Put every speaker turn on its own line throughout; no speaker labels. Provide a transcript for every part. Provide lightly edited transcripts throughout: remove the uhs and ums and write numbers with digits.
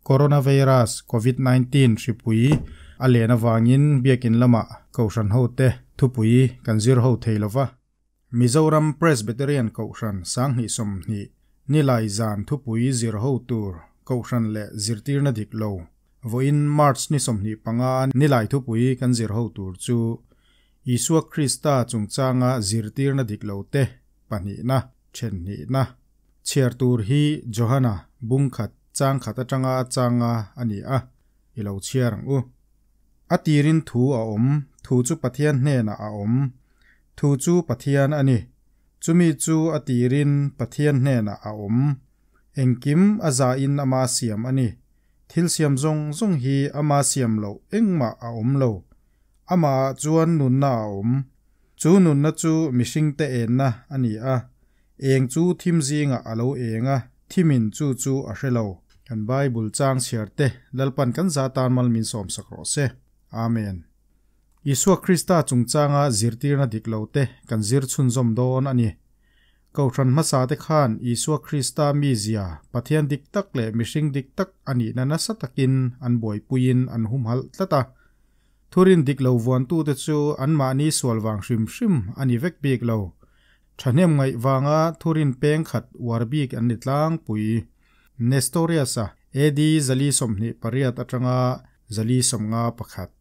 Coronavirus, Covid 19, hripui a len avangin biakin lamah Kohhran hote thupui kan zir ho thei lova. Mizoram Presbyterian Kohhran 2020 Nilai zan thupui zir ho tur Kohhran leh zirtirna dik lo Vawiin March ni 25 Nilai thupui kan zir ho tur chu Isua Krista chungchanga zirtirna dik lo te pahnihna, thenhnihna, chhiar tur hi Johana bungkhat chang khat atanga changa a ni a, i lo chhiar ang u. A tirin thu a awm, thu chu Pathian hnenah a awm. Thu chu Pathian a ni. Chumi chu a tirin Pathian hnenah a awm. Engkim a zain ama siam a ni. Thil siam zawng zawng hi ama siam loh engmah a awm lo. Amahah chuan nunna a awm. Chu nunna chu mihringte enna a ni a. Eng chu thim zingah a lo eng a, thimin chu chu a hre lo. Kan Bible chang chhiar te Lalpan kan za tan mal min sawmsak rawh se. Amen. Isua Krista chungchanga zirtirna dik lo te kan zir chhunzawm dawn a ni. Kohhran hmasa te khan Isua Krista mizia, Pathian dik tak leh mihring dik tak a nihna nasa takin an buaipuiin an humhalh tlat a. Thurin dik lo vuantute chu anmahni sual vang hrim hrim a ni vek bik lo. Thahnem ngaih vanga thurin peng khat uar bik an ni tlangpui. Nestorius-a AD 428 atanga 451.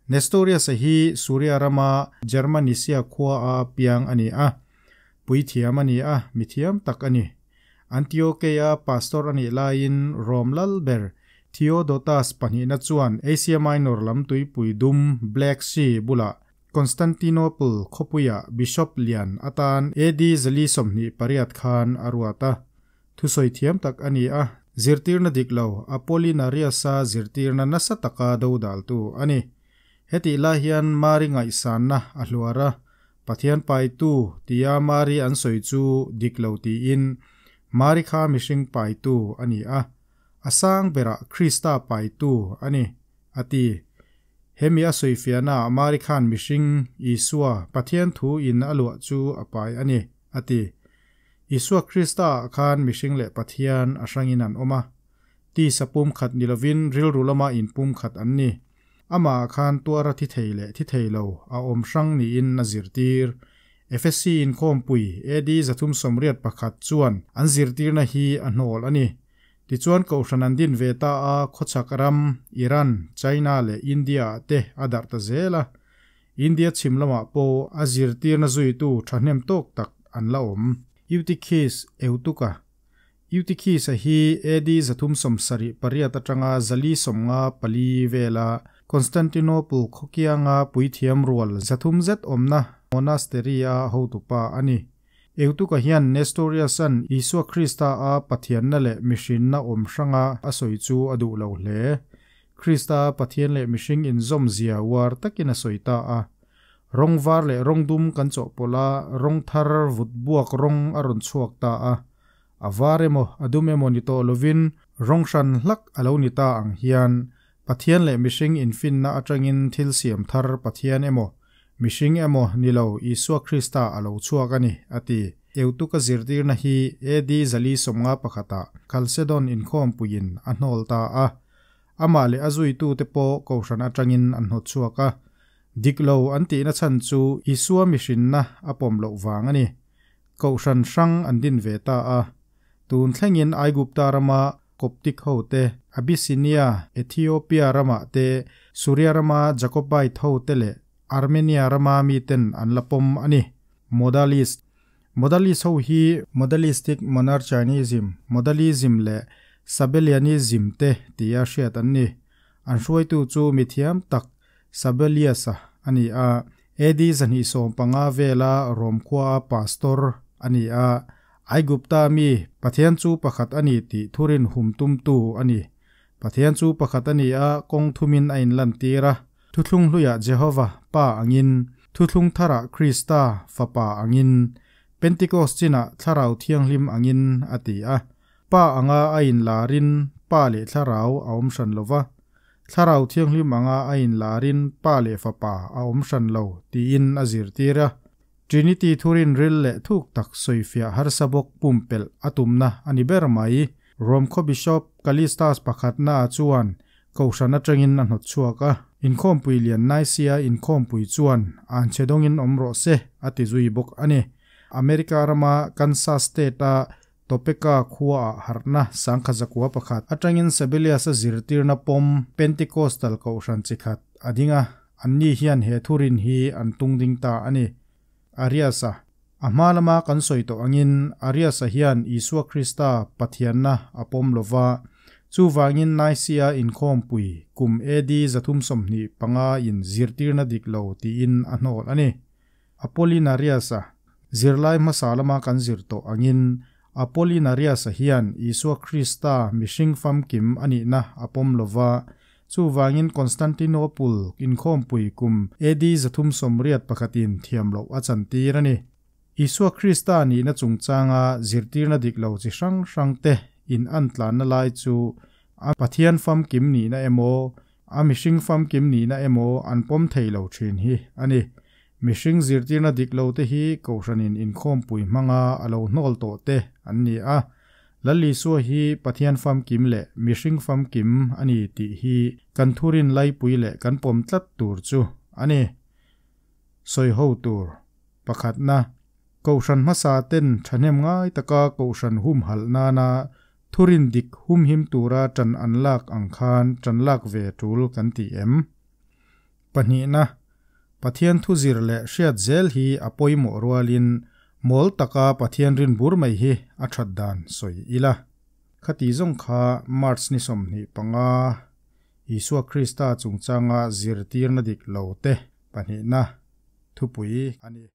Nestorius-a hi Suria rama Germanisia khua-a piang a ni a. Puithiam a ni a, mithiam tak a ni. Antiokeia pastor a nih laiin Rom lal ber Theodotus pahnihna chuan Asia Minor lam tuipui dum, Black Sea, bulah Constantinople khawpuia Bishop lian atan AD 428 khan a ruat a. Thusawi thiam tak a ni a, zirtirna dik lo Apollinarius-a zirtirna nasa taka dodaltu a ni. Hetih lai hian Mari ngaihsanna a hluar a, Pathian paitu tia Mari an sawi chu dik lo tiin Mari kha mihring paitu a ni a, a sang berah Krista paitu a ni, a ti. Hemi a sawifiahnaah Mari khan mihring, Isua, Pathian thu in a luah chu a pai a ni, a ti. Isua Kristaah khan mihring leh Pathian a hrangin an awm a. Tisa pumkhat ni lovin rilru lama inpumkhat an ni. Amahah khan tuara thi thei leh thi thei lo a awm hrang niin a zirtir. Efesi inkhawmpui AD 381 chuan an zirtirna hi a hnawl a ni. Tichuan Kohhran an din ve ta a, khawchhak ram, Iran, China leh India-ah te a darh ta zel a. India chhim lamah pawh a zirtirna zuitu thahnem tawk tak an la awm. Eutychis Eutuka Eutychis-a hi AD 378 atanga 454 vela Constantinople khawkianga puithiam rual 300 zet awmna monastery-a hotupa a ni. Eutuka hian Nestorius-a'n Isua Krista-a Pathianna leh mihrinna awm hranga a sawi chu a duh lo hle. Krista Pathian leh mihring inzawm zia uar takin a sawi ta a. Rawng var leh rawng dum kan chawhpawlh a, rawng thar vut buak rawng a rawn chhuak ta a. A var emaw, a dum emaw ni tawh lovin rawng hran hlak a lo ni ta ang hian Pathian leh mihring infinna atangin thil siam thar Pathian emaw, mihring emaw ni lo Isua Krista a lo chhuak a ni, a ti. Eutuka zirtirna hi AD 451 ah Chalcedon inkhawmpuiin a hnawl ta a. Amah leh a zuitute pawh kohhran atangin an hnawt chhuak a. Dik lo an tihna chhan chu Isua mihrinna a pawm loh vang a ni. Kohhran hrang an din ve ta a. Tun thlengin Aigupta rama Coptic ho te, Abyssinia, Ethiopia ramah te, Suria rama Jacobite ho te leh Armenia rama miten an la pawm a ni. Modalist Modalist ho hi Modalistic Monarchianism, Modalism leh Sabellianism te tia hriat an ni. An hruaitu chu mithiam tak Sabellius-a a ni a, AD 215 vela Rom khuaa pastor a ni a, Aigupta mi Pathian chu pakhat a ni tih thurin hum tumtu a ni. Pathian chu pakhat a ni a, kawng thumin a inlantir a, Thuthlung hluiah Jehova, Pa angin, Thuthlung tharah Krista, Fapa angin, Pentecost chinah Thlarau Thianghlim angin, a ti a. Pa anga a inlarin Pa leh Thlarau a awm hran lo va, Thlarau Thianghlim anga a inlarin Pa leh Fapa a awm hran lo, tiin a zirtir a. Trinity thurin ril leh thuk tak sawifiah harsa bawk pumpelh a tumna a ni ber mai. Rom khaw Bishop Callistus pakhatna chuan Kohhran atangin a hnawt chhuak a, Inkhawmpui lian Nicaea inkhawmpui chuan an che dawngin awm rawh se a ti zui bawk a ni. America rama Kansas State-a Topeka khuaah harhna sangkhazakua pakhat atangin Sabellius-a zirtirna pawm Pentecostal kohhran chi khat a ding a, anni hian he thurin hi an tung ding ta a ni. Arius-a A hma lama kan sawi tawh angin Arius-a hian Isua Krista Pathianna a pawm lo va, chuvangin Nicaea inkhawmpui kum AD 325 in zirtirna dik lo tiin a hnawl a ni. Apollinarius-a Zirlai hmasa lama kan zir tawh angin Apollinarius-a hian Isua Krista mihring famkim a nihna a pawm lo va, chuvangin Constantinople inkhawmpui kum AD 381 in thiam loh a chantir a ni. Isua Krista nihna chungchanga zirtirna dik lo chi hrang hrangte in an tlanna lai chu a Pathian famkim nihna emaw, a mihring famkim nihna emaw an pawm thei lo thin hi a ni. Mihring zirtirna dik lo te hi Kohhranin inkhawmpui hmanga a lo hnawl tawh te an ni a. Lal Isua hi Pathian famkim leh mihring famkim a ni tih hi kan thurin laipui leh kan pawm tlat tur chu a ni. Sawi ho tur pakhatna, Kohhran hmasa ten thahnem ngai taka Kohhran humhalh nana thurin dik humhim tura tan an lak ang khan tan lak ve tul kan ti em? Pahnihna, Pathian thu zir leh hriat zel hi a pawimawh rualin mawl taka Pathian rin bur mai hi a that dan sawi ila. Khati zawng kha March ni 25 Isua Krista chungchanga zirtirna dik lo te pahnihna thupui a ni.